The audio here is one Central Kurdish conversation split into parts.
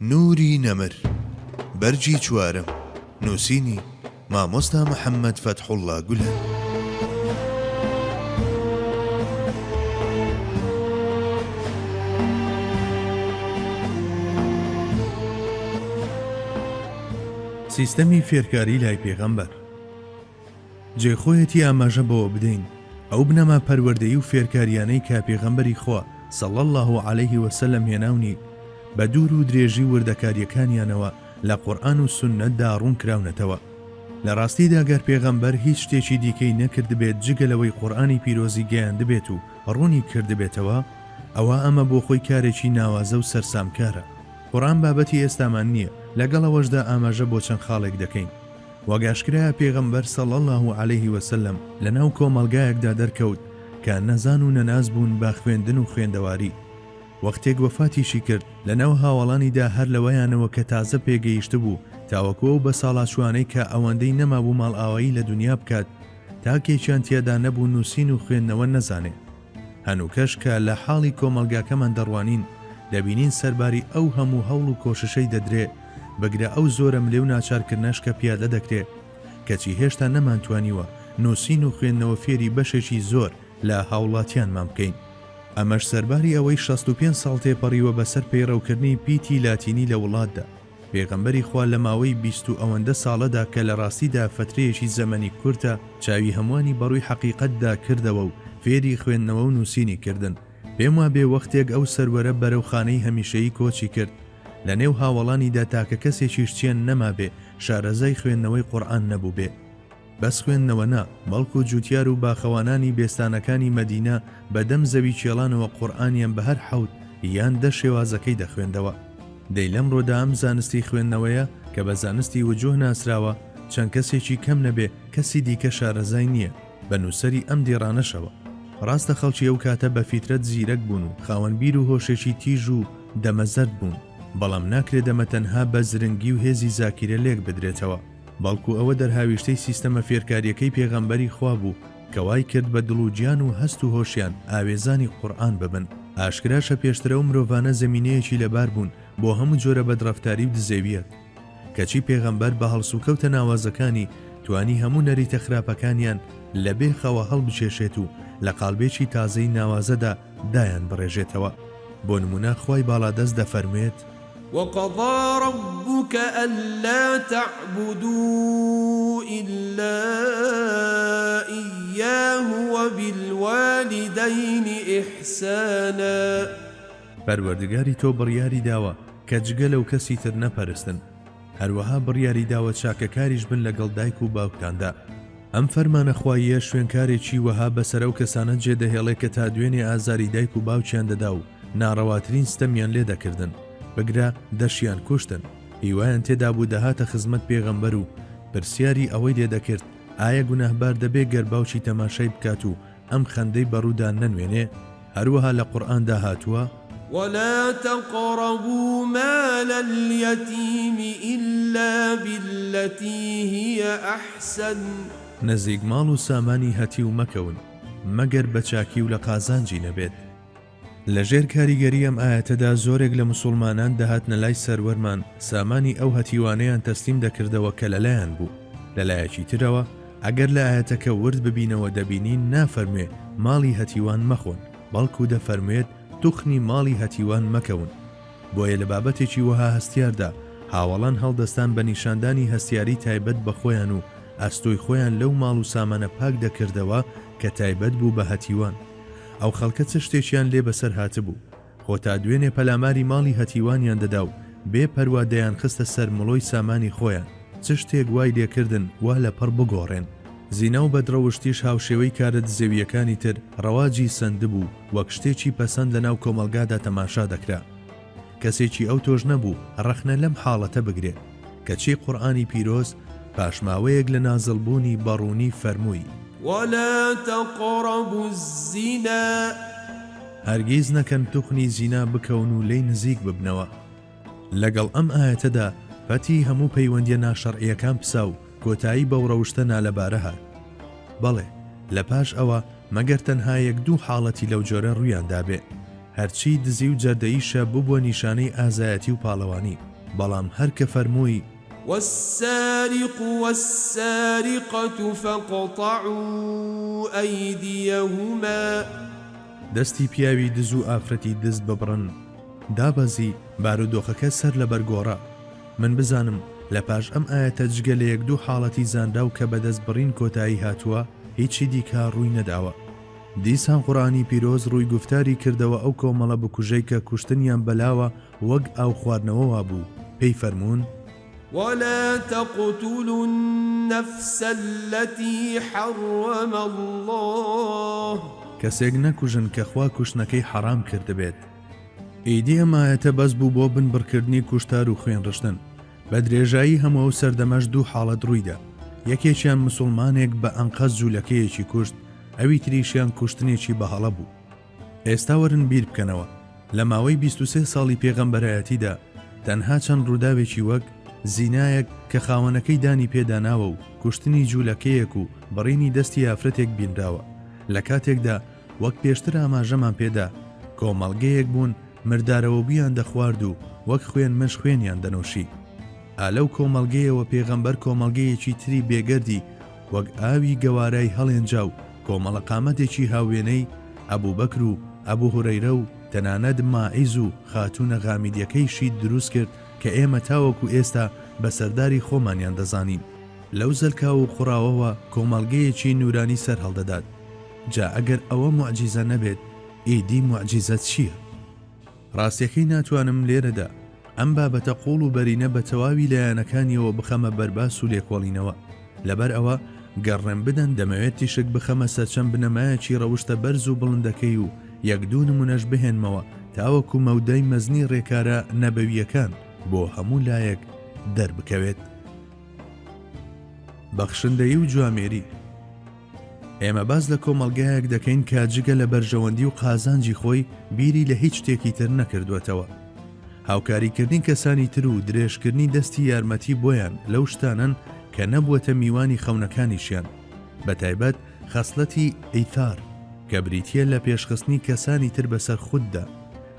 نوری نەمر، بەرگی چوارەم، نووسینی، مامۆستا محەممەد فەتحوڵڵا گولەن. سیستەمی فێرکاری لای پێغەمبەر. جێی خۆیەتی ئاماژە بەوە بدەین ئەو بنەما پەروەردەیی و فێرکاریانەی کە پێغەمبەری خوا، صلی اللە علیه وسلم، هێناونی بە دوور و درێژی وردەکاریەکانیانەوە لە قورئان و سوننەتدا ڕوون کراونەتەوە. لە ڕاستیدا گەر پێغەمبەر هیچ شتێکی دیکەی نەکردبێت جگە لەوەی قورئانی پیرۆزی گەیاندبێت و ڕوونی کردبێتەوە ئەوا ئەمە بۆ خۆی کارێکی ناوازە و سەرسامکارە. قورئان بابەتی ئێستامان نییە، لەگەڵ ئەوەشدا ئاماژە بۆ چەند خاڵێک دەکەین. وەک ئاشکرایە پێغەمبەر صلی اللە علیه وسلم لەناو کۆمەڵگایەکدا دەرکەوت کە نەزان و نەناس بوون بە خوێندن و خوێندەواری. وەختێک وەفاتیشی کرد لەناو هاوەڵانیدا هەر لەوەیانەوە کە تازە پێگەیشتبوو تاوەکو ئەو بەساڵاچووانەی کە ئەوەندەی نەمابوو ماڵئاوایی لە دونیا بکات تاکێکیان تیادا نەبوو نووسین و خوێندنەوە نەزانێ. هەنووکەش کە لە حاڵی کۆمەڵگاکەمان دەڕوانین، دەبینین سەرباری ئەو هەموو هەوڵ و کۆششەی دەدرێ، بگرە ئەو زۆرەملێ و ناچارکردنەش کە پیادە دەکرێ، کەچی هێشتا نەمانتوانیوە نووسین و خوێندنەوە فێری بەشێکی زۆر لە هاوڵاتیانمان بکەین. ئەمەش سەرباری ئەوەی 65 ساڵ تێپەڕیوە بەسەر پەیڕەوکردنی پیتی لاتینی لە وڵاتدا. پێغەمبەری خوا لە ماوەی 20 و ئەوەندە ساڵەدا کە لە ڕاستیدا فەترەیەکی زەمەنی کورتە، چاوی هەمووانی بەڕووی حەقیقەتدا کردەوە و فێری خوێندنەوە و نووسینی کردن. پێم وابێ وەختێک ئەو سەروەرە بەرەو خانەی هەمیشەیی کۆچی کرد، لە نێو هاوەڵانیدا تاکە کەسێکیش چێن نەمابێ شارەزای خوێندنەوەی قورئان نەبووبێ. بەس خوێندنەوە نا، بەڵکو جوتیار و باخەوانانی بێستانەکانی مەدینە بە دەم زەوی کێڵانەوە قورئانیان بە هەر حەوت یان دە شێوازەکەی دەخوێندەوە. دەی لەمڕۆدا ئەم زانستی خوێندنەوەیە کە بە زانستی وجوه ناسراوە، چەند کەسێکی کەم نەبێ کەسی دیکە شارەزای نییە، بە نووسەری ئەم دێڕانەشەوە. ڕاستە خەڵکی ئەو کاتە بە فیترەت زیرەک بوون و خاوەن بیر و هۆشێکی تیژ و دەمە زەرد بوون، بەڵام ناکرێ دەمە تەنها بە زرنگی و هێزی زاکیرە لێک بدرێتەوە. بەڵکو ئەوە دەرهاویشتەی سیستەمە فێرکاریەکەی پێغەمبەری خوا بوو کە وای کرد بە دڵ و گیان و هەست و هۆشیان ئاوێزانی قورئان ببن. ئاشکراشە پێشتر ئەو مرۆڤانە زەمینەیەکی لەبار بوون بۆ هەموو جۆرە بەدڕەفتاری و دزێویەک. کەچی پێغەمبەر بە هەڵسوکەوتە ناوازەکانی توانی هەموو نەریتە خراپەکانیان لە بێخەوە هەڵبکێشێت و لە قاڵبێکی تازەی ناوازەدا دایانبڕێژێتەوە. بۆ نموونە خوای باڵادەست دەفەرموێت. وقضی ربک الا تعبدوا الا ایاه وبالوالدین احسانا. پەروەردگاری تۆ بڕیاری داوە کە جگە لەو کەسی تر نەپەرستن، هەروەها بڕیاری داوە چاکەکاریش بن لەگەڵ دایک و باوکتاندا. ئەم فەرمانە خواییە شوێنکارێکی وەها بەسەر ئەو کەسانە جێدەهێڵێ کە تا دوێنێ ئازاری دایک و باوکیان دەدا و ناڕەواترین ستەمیان لێ دەکردن، بگرە دەشیان کوشتن، هیوایان تێدابوو دەهاتە خزمەت پێغەمبەر و پرسیاری ئەوەی لێ دەکرد ئایا گوناهبار دەبێ گەر باوکی تەماشای بکات و ئەم خەندەی بە ڕوودا نەنوێنێ؟ هەروەها لە قورئاندا هاتووە. ولا تقربوا مال الیتیم الا بالتی هی احسن. نزیک ماڵ و سامانی هەتیو مەکەون مەگەر بە چاکی و لە قازانجی نەبێت. لە ژێر کاریگەری ئەم ئایەتەدا زۆرێک لە موسوڵمانان دەهاتنە لای سەروەرمان سامانی ئەو هەتیوانەیان تەسلیم دەکردەوە کە لەلایان بوو، لە لایەکی ترەوە ئەگەر لە ئایەتەکە ورد ببینەوە دەبینین نافەرموێ ماڵی هەتیوان مەخۆن بەڵکو دەفەرموێت توخنی ماڵی هەتیوان مەکەون بۆیە لە بابەتێکی وەها هەستیاردا هاوەڵان هەڵدەستان بە نیشاندانی هەستیاری تایبەت بە خۆیان و ئەستۆی خۆیان لەو ماڵ و سامانە پاک دەکردەوە کە تایبەت بوو بە هەتیوان. ئەو خەڵکە چ شتێکیان لێ بەسەر هاتبوو؟ خۆ تا دوێنێ پەلاماری ماڵی هەتیوانیان دەدا و بێ پەروا دەیانخستە سەر مڵۆی سامانی خۆیان، چ شتێک وای لێ کردن وا لە پڕ بگۆڕێن؟ زینا و بەدڕەوشتیش هاوشێوەی کارە دزێوییەکانی تر ڕەواجی سەندبوو و وەک شتێکی پەسەند لە ناو کۆمەڵگادا تەماشا دەکرا. کەسێکی ئەوتۆش نەبوو ڕەخنە لەم حاڵەتە بگرێ. کەچی قورئانی پیرۆز پاش ماوەیەک لە نازڵ بوونی بە ڕوونی فەرمووی. ولا تقربوا الزنا. هەرگیز نەکەن توخنی زینا بکەون و لێی نزیک ببنەوە. لەگەڵ ئەم ئایەتەدا پەتی هەموو پەیوەندیە ناشەڕعیەکان پسا و کۆتایی بەو ڕەوشتە نالەبارە هات. بەڵێ لە پاش ئەوە مەگەر تەنها یەک دوو حاڵەتی لەو جۆرە ڕوویان دابێ. هەرچی دزی و جەردەییشە ببووە نیشانەی ئازایەتی و پاڵەوانی، بەڵام هەر کە فەرمووی. والسارق والسارقة فاقطعوا أیدیهما. دەستی پیاوی دز و ئافرەتی دز ببڕن. دابەزی، بارودۆخەکە سەر لەبەر گۆڕا. من بزانم لە پاش ئەم ئایەتە جگە لە یەک دوو حاڵەتی زانراو کە بە دەست بڕین کۆتایی هاتووە هیچی دیکە ڕووی نەداوە. دیسان قورئانی پیرۆز ڕووی گوفتاری کردەوە ئەو کۆمەڵە بکوژەی کە کوشتنیان بەلاوە وەک ئاو خواردنەوە وابوو پێی فەرموون. ولا تقتلوا النفس التي حرم اللە. کەسێک نەکوژن کە خوا کوشتنەکەی حەڕام کردبێت. ئیدی ئەم ئایەتە بەس بوو بۆ بنبڕکردنی کوشتار و خوێنڕشتن. بە درێژایی هەموو ئەو سەردەمەش دوو حاڵەت ڕوویدا، یەکێکیان مسوڵمانێک بە ئەنقەست جوولەکەیەکی کوشت، ئەوی تریشیان کوشتنێکی بە هەڵە بوو. ئێستا وەرن بیر بکەنەوە، لە ماوەی 23 ساڵی پێغەمبەرایەتیدا تەنها چەند ڕووداوێکی وەک، زینایەک کە خاوەنەکەی دانی پێدا ناوە و کوشتنی جوولەکەیەک و بڕینی دەستی ئافرەتێک بینراوە، لە کاتێکدا وەک پێشتر ئاماژەمان پێدا کۆمەڵگەیەک بوون مردارەوەبوویان دەخوارد و وەک خوێن مژ خوێنیان دەنۆشی. ئا لەو کۆمەڵگەیەوە پێغەمبەر کۆمەڵگەیەکی تری بێگەردی وەک ئاوی گەوارای هەڵێنجا و کۆمەڵە قامەتێکی هاووێنەی ئەبوبەکر و ئەبو هورەیرە و تەنانەت ماعیز و خاتوونە غامیدیەکەیشی دروست کرد کە ئێمە تاوەکو ئێستا بە سەرداری خۆمانیان دەزانین. لەو زەلکاو و قوڕاوەوە کۆمەڵگەیەکی نورانی سەرهەڵدەدات. جا ئەگەر ئەوە موعجیزە نەبێت ئیدی موعجیزە چییە؟ ڕاستیەکەی ناتوانم لێرەدا ئەم بابەتە قوڵ و بەرینە بە تەواوی لایەنەکانیەوە بخەمە بەرباس و لێکۆڵینەوە، لەبەر ئەوە گەر ڕێم بدەن دەمەوێت تیشک بخەمە سەر چەند بنەمایەکی ڕەوشتە بەرز و بڵندەکەی و یەک دوو نمونەش بهێنمەوە تاوەکو مەودای مەزنی ڕێکارە نەبەوییەکان بۆ هەموو لایەک دەربکەوێت. بەخشندەیی و جوامێری. ئێمە باس لە کۆمەڵگایەک دەکەین کە جگە لە بەرژەوەندی و قازانجی خۆی بیری لە هیچ شتێکی تر نەکردووەتەوە. هاوکاریکردنی کەسانی تر و درێژکردنی دەستی یارمەتی بۆیان لەو شتانەن کە نەبووەتە میوانی خەونەکانیشیان، بەتایبەت خەسڵەتی ئیثار کە بریتییە لە پێشخستنی کەسانی تر بەسەر خوددا،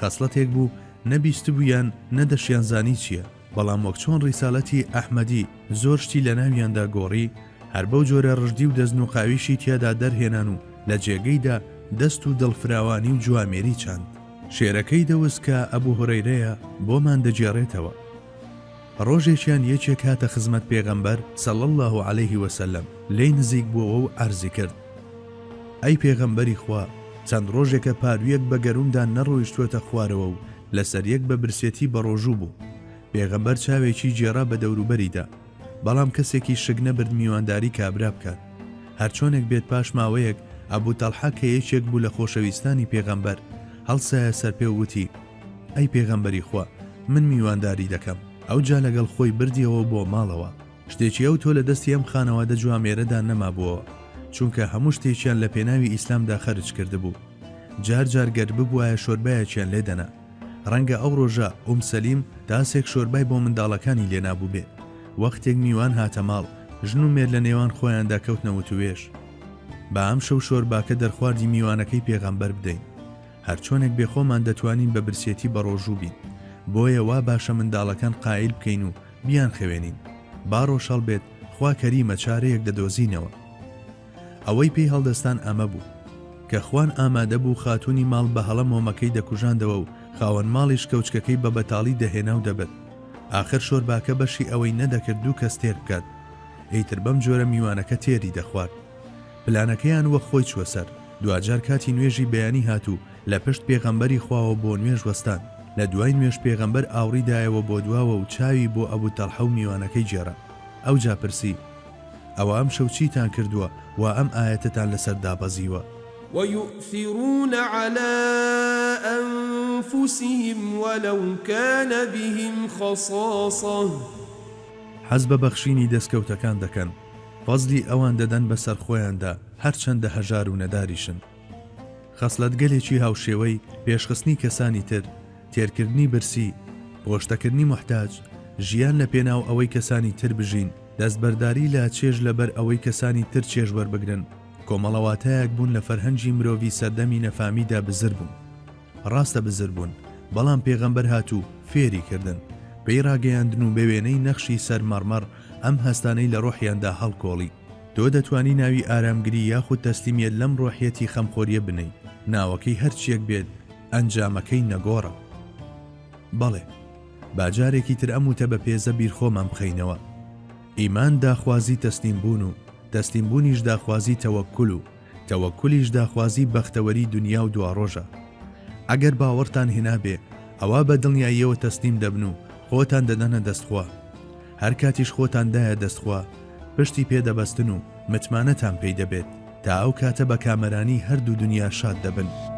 خەسڵەتێک بوو نە بیستبوویان نە دەشیانزانی چییە. بەڵام وەک چۆن ڕیسالەتی ئەحمەدی زۆر شتی لە ناویاندا گۆڕی، هەر بەو جۆرە ڕژدی و دەستنوقاویشی تیادا دەرهێنان و لە جێگەیدا دەست و دڵفراوانی و جوامێری چاند. شێرەکەی دەوس کە ئەبو هورەیرەیە بۆمان دەگێڕێتەوە، ڕۆژێکیان یەکێک هاتە خزمەت پێغەمبەر، صلی اللە علیه وسلم، لێی نزیک بووەوە و عەرزی کرد، ئەی پێغەمبەری خوا چەند ڕۆژێکە پاروویەک بە گەروومدا نەڕۆیشتووەتە خوارەوە و لەسەر یەک بە برسێتی بەڕۆژوو بوو. پێغەمبەر چاوێکی گێڕا بە دەوروبەریدا، بەڵام کەسێکی شک نەبرد میوانداری کابرا بکات. هەرچۆنێک بێت پاش ماوەیەک ئەبو تەڵحە کە یەکێک بوو لە خۆشەویستانی پێغەمبەر، هەڵسایە سەرپێ و وتی، ئەی پێغەمبەری خوا من میوانداری دەکەم. ئەوجا لەگەڵ خۆی بردیەوە بۆ ماڵەوە. شتێکی ئەوتۆ لە دەستی ئەم خانەوادە جوامێرەدا نەمابووەوە، چونکە هەموو شتێکیان لە پێناوی ئیسلامدا خەرج کردبوو. جار جار گەر ببوایە شۆربایەکیان لێ دەنا. ڕەنگە ئەو ڕۆژە ئوم سەلیم تاسێک شۆربای بۆ منداڵەکانی لێ نابووبێ. وەختێک میوان هاتە ماڵ، ژن و مێرد لە نێوان خۆیاندا کەوتنە وتووێژ. با ئەمشەو شۆرباکە دەرخواردی میوانەکەی پێغەمبەر بدەین. هەرچۆنێک بێ خۆمان دەتوانین بە برسێتی بەڕۆژوو بین. بۆیە وا باشە منداڵەکان قایل بکەین و بیانخەوێنین. با ڕۆژ هەڵبێت، خوا کەریمە چارەیەک دەدۆزینەوە. ئەوەی پێی هەڵدەستان ئەمە بوو. کە خوان ئامادە بوو خاتوونی ماڵ بە هەڵە مۆمەکەی دەکوژاندەوە و خاوەن ماڵیش کەوچکەکەی بە بەتاڵی دەهێنا و دەبرد. ئاخر شۆرباکە بەشی ئەوەی نەدەکرد دوو کەس تێر بکات. ئیتر بەم جۆرە میوانەکە تێری دەخوارد. پلانەکەیان وەک خۆی چووە سەر. دواجار کاتی نوێژی بەیانی هات و لە پشت پێغەمبەری خواوە بۆ نوێژ وەستان. لە دوای نوێژ پێغەمبەر ئاوڕی دایەوە بۆ دواوە و چاوی بۆ ئەبو تەڵحە و میوانەکەی گێڕا. ئەوجا پرسی، ئەوە ئەمشەو چیتان کردووە وا ئەم ئایەتەتان لەسەر دابەزیوە؟ ویؤثرون علی انفسهم ولو کان بهم خصاصە. حەز بە بەخشینی دەستکەوتەکان دەکەن، فەزلی ئەوان دەدەن بەسەر خۆیاندا هەرچەندە هەژار و نەداریشن. خەسڵەتگەلێکی هاوشێوەی، پێشخستنی کەسانی تر، تێرکردنی برسی، پۆشتەکردنی موحتاج، ژیان لە پێناو ئەوەی کەسانی تر بژین، دەستبەرداری لە چێژ لەبەر ئەوەی کەسانی تر چێژ وەربگرن، کۆمەڵە واتایەک بوون لە فەرهەنگی مرۆڤی سەردەمی نەفامیدا بزر بوون. ڕاستە بزر بوون، بەڵام پێغەمبەر هات و فێری کردن، پێی ڕاگەیاندن و بە وێنەی نەخشی سەر مەڕمەڕ ئەم هەستانەی لە ڕۆحیاندا هەڵکۆڵی. تۆ دەتوانی ناوی ئارامگری یاخود تەسلیمیەت لەم ڕۆحیەتی خەمخۆریە بنێی، ناوەکەی هەرچیەک بێت ئەنجامەکەی نەگۆڕە. بەڵێ. با جارێکی تر ئەم وتە بە پێزە بیر خۆمان بخەینەوە. ئیمان داخوازی تەسلیم بوون و تەسلیم بوونیش داخوازی تەوەکول و تەوەکولیش داخوازی بەختەوەری دونیا و دواڕۆژە. ئەگەر باوەڕتان هێنابێ ئەوا بە دڵنیاییەوە تەسلیم دەبن و خۆتان دەدەنە دەست خوا. هەر کاتیش خۆتان دایە دەست خوا پشتی پێ دەبەستن و متمانەتان پێی دەبێت تا ئەو کاتە بە کامەرانی هەردوو دونیا شاد دەبن.